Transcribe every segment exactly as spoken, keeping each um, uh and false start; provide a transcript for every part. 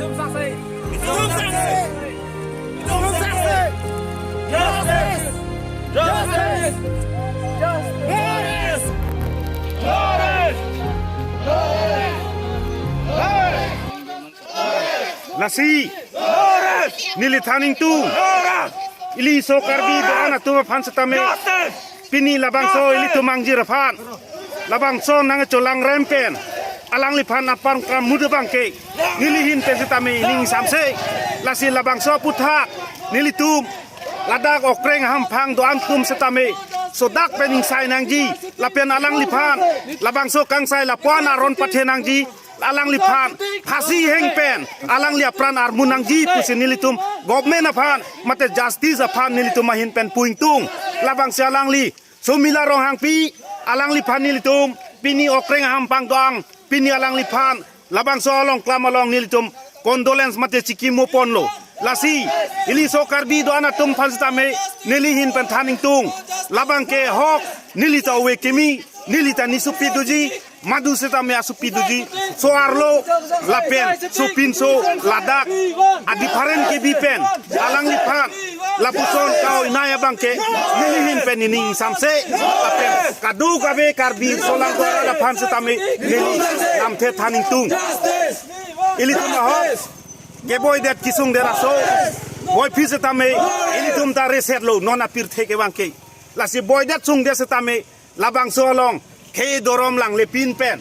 Justice! Justice! Justice! Justice! Lasi, neli than ingtung. Ili so Karbi do-an atum aphan setame. Pini labangso ilitum angjir aphan, labangso nangcholangrem pen alangliphan aphan kamuda abangke, nelihin pen setame ning samse. Lasi labangso aputhak nelitum ladak Okrang Hamphang do-an atum setame sodak pen ingsai nangji, lapen alangliphan labangso kangsai lapuan aron pathe nangji, alangliphan phasi heng pen alangli apran armu nangji pusi nelitum government aphan mate justice aphan nelitum ahin pen pu ingtung. Labangsi alangli Sumila Ronghangpi, alangliphan nelitum pini Okrang Hamphang do-an, pini alangliphan labangso along klam along nelitum condolence mate chikimo ponlo. Lasi ili so Karbi do-an atum aphan setame nelihin pen than ingtung. Labangke ahok, neli ta ove kimi, neli ta nisopi doji, madu setame asopi doji, so-arlo lapen sopinso ladak a-different kebi pen alangliphan lapuson ka-oi nai abangke nelihin pen ning samse, lapen kadokave Karbi solangdo arat aphan setame neli lamthe than ingtung. Ilitum ahok keboidet kesungdet aso, boiphi setame ilitum ta reset lo non apirthe ke abangke. Lasi boidet sungdet setame labangso along khei dorom langlepin pen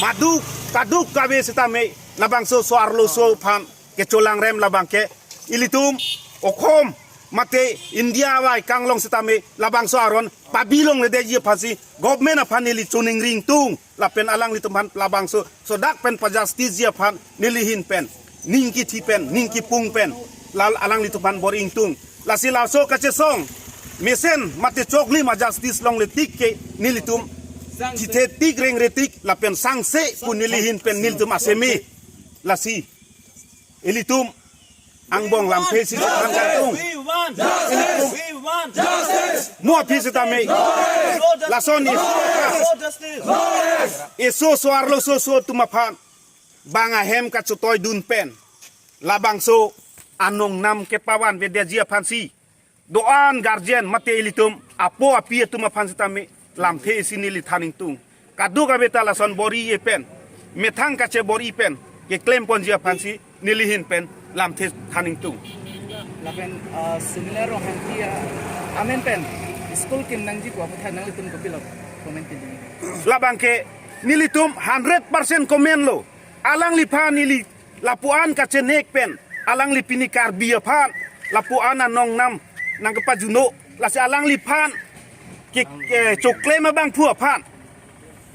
madu kadokave setame labangso so-arlo so aphan kecholangrem labangke ilitum okhom mate India vai kanglong setame labangso aron pabilongledetji aphansi government aphan neli choningri ingtung, lapen alanglitum aphan labangso sodak pen pa-justice ji aphan nelihin pen ning kithi pen ning kipung pen la alanglitum aphan bor-i ingtung. Lasi laso kachesong mesen mate choklim a-justice longle tik ke nelitum chithe tik rengre tik lapen sangse pu nelihin pen nelitum aseme. Lasi ilitum angbong lamthe si chethang kangtung. We want justice. We want justice. Mo aphi setame. Lason i. Justice. Eso so-arlo so so atum aphan bang ahem kachotoidun pen labangso anong nam kepavanvedetji aphansi do-an guardian mate ilitum apo api atum aphan setame lamthe isi neli than ingtung. Kadokave ta lason bor-i-e pen, methang kachebor-i pen keklem ponji aphansi nelihin pen lamthe than ingtung. Lapen, ah, Sumila Ronghangpi, ah, amen pen school kim nangji pu aputhak nanglitum kopilo comment pili? Labangke nelitum hundred percent comment lo. Alangliphan ili lapuan kachenek pen alangli pini Karbi aphan lapuan anong nam nangkepajuno, lasi alangliphan ke, ke choklem abangphu aphan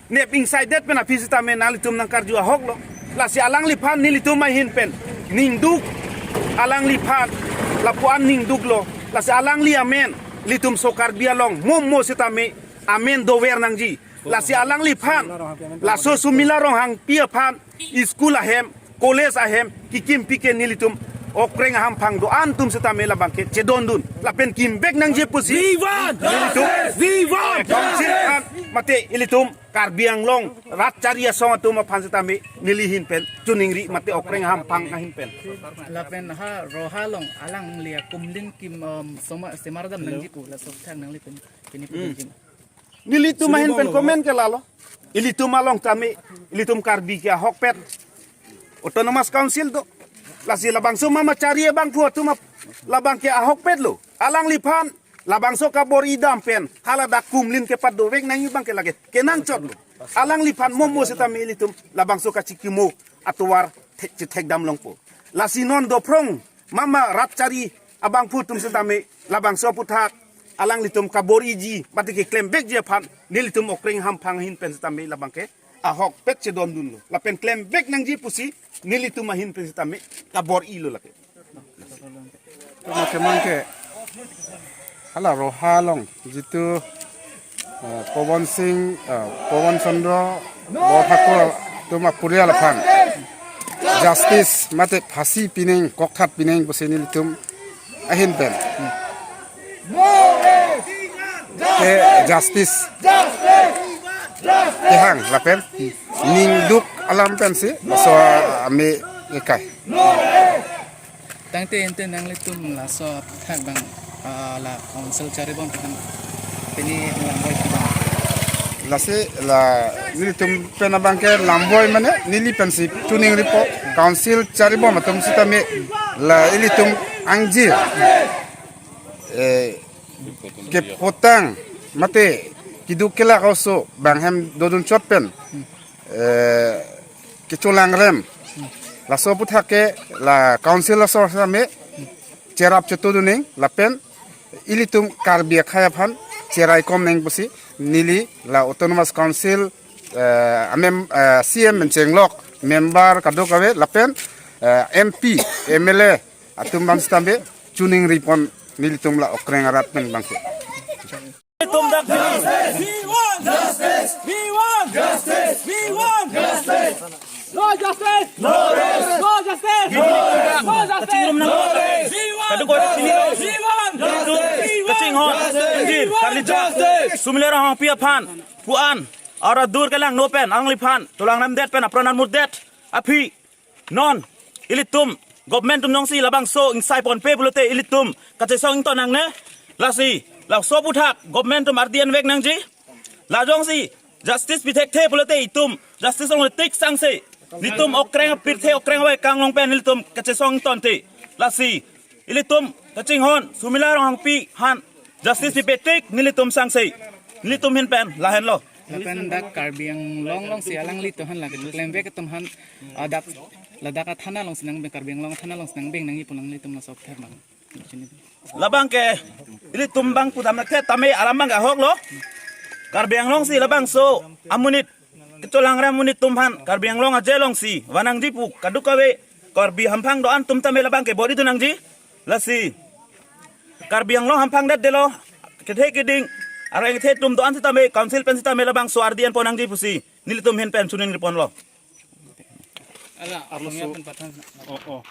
nep ingsaidet pen aphi setame nanglitum nangkarju ahok lo. Lasi alangliphan nelitum ahin pen ningduk, alangliphan lapuan ningduk lo. Lasi alangli amen ilitum so Karbi along mo mo setame amen dover nangji. Lasi alangliphan laso Sumila Ronghangpi aphan school ahem, college ahem kikimpi ke nelitum Okrang Hamphang do-an atum setame labangke chedondun lapen kimbek nangji pusi. We want nelitum justice! We want council justice! An mate ilitum Karbi Anglong rat chari asong atum aphan setame nelihin pen choningri mate Okrang Hamphang ahin pen. Lapen ha Roha along alangli akumlin kim, um, soma-, semardam nangji pu laso thang nanglitum pini pu Hmm. nangji. Nelitum ahin pen comment ke lalo. Ilitum along tame, ilitum Karbi ke ahokpet. Autonomous Council do. Lasi labangso mama chari abangphu atum ap-, labangke ahokpet lo. Alangliphan labangso kabor-i dam pen haladak kumlin kepadovek nangji abangke lake kenangchot lo. Alangliphan mo mo setame ilitum labangso kachikimo atovar the-, chethekdam longpo. Lasi non dophrong mama rat chari abangphu atum setame labangso aputhak alanglitum kabor-iji mate keklembekji aphan nelitum Okrang Hamphang ahin pen setame labangke ahokpet chedondunlo. Lapen klembek nangji pusi nelitum ahin pen setame kabor-ilo lake. Mate mangke hala Roha along jitu, eh, Pawan Singh, eh, Pawan Chandra Borthakur atum apurial aphan justice mate phasi pining, kokthat pining pusi nelitum ahin pen ke justice kehang lapen ningduk alam pensi laso ame Ekai. Tangte ente nanglitum laso aphuthak abang, ah, la council charibom aphan pini lamvoi abang. Lasi la nelitum pen abangke lamvoi mane neli pensi chuningripo, council charibom atum sitame la ilitum angji, eh, kepotang mate keduk kelak oso bang hem dodun chot pen, eh, kecholangrem. Laso aphuthak ke la council laso sitame cherap chetudun nang lapen ilitum Karbi akhei aphan cheraikom nang pusi neli la Autonomous Council, eh, amem, eh, C M pen chenglok member kadokave lapen, eh, M P, M L A atum abang sitame chuningripon nelitum la okreng arat pen abangke. Tum dak We want justice. We want justice. We want justice. No justice. No rest. No justice. No justice. Kachingrum nang. No rest. We want Kaduk justice. We want justice. Kachinghon. We want Injir. Karli justice. Sumila Ronghangpi aphan. Puan. Ara dur kelang no pen. Alangliphan. Cholangrem det pen. Apran an mur det. Aphi. Non, ilitum, government atum jongsi labangso ingsai ponpe pulote ilitum kachesong ington nangne, lasi, laso aphuthak, government atum ardi an vek nangji, la jongsi, justice pi thekthe pulote itum, justice along tik sangse, nelitum okreng apirthe okreng awai kanglong pen nelitum kachesong ingtonte, lasi, ilitum kachinghon, Sumila Ronghangpi aphan, justice pipe tik nelitum sangse, nelitum ahin pen, lahenlo. Lapen dak Karbi Anglong alongsi alanglitum aphan lake klemvek atum aphan, ah, dak ladak athana alongsi nang beng, Karbi Anglong athana alongsi nang beng nangji pu nanglitum laso aphuthak abang. Labangke ilitum abang pudam nangthe tame alam abang ahoklo. Karbi Anglong si labangso amonit kecholangrem amonit atum aphan Karbi Anglong aje alongsi vanangji pu kadokave Karbi hamphang do-an atum tame labangke bor-idun nangji. Lasi Karbi Anglong hamphang det delo, kethe keding, areng kethe atum do-an sitame, council pen sitame labangso ardi an pon nangji pusi nelitum ahin pen chuningripon lo. Ala, Arloso. Arloso pen pathan. Oh, oh.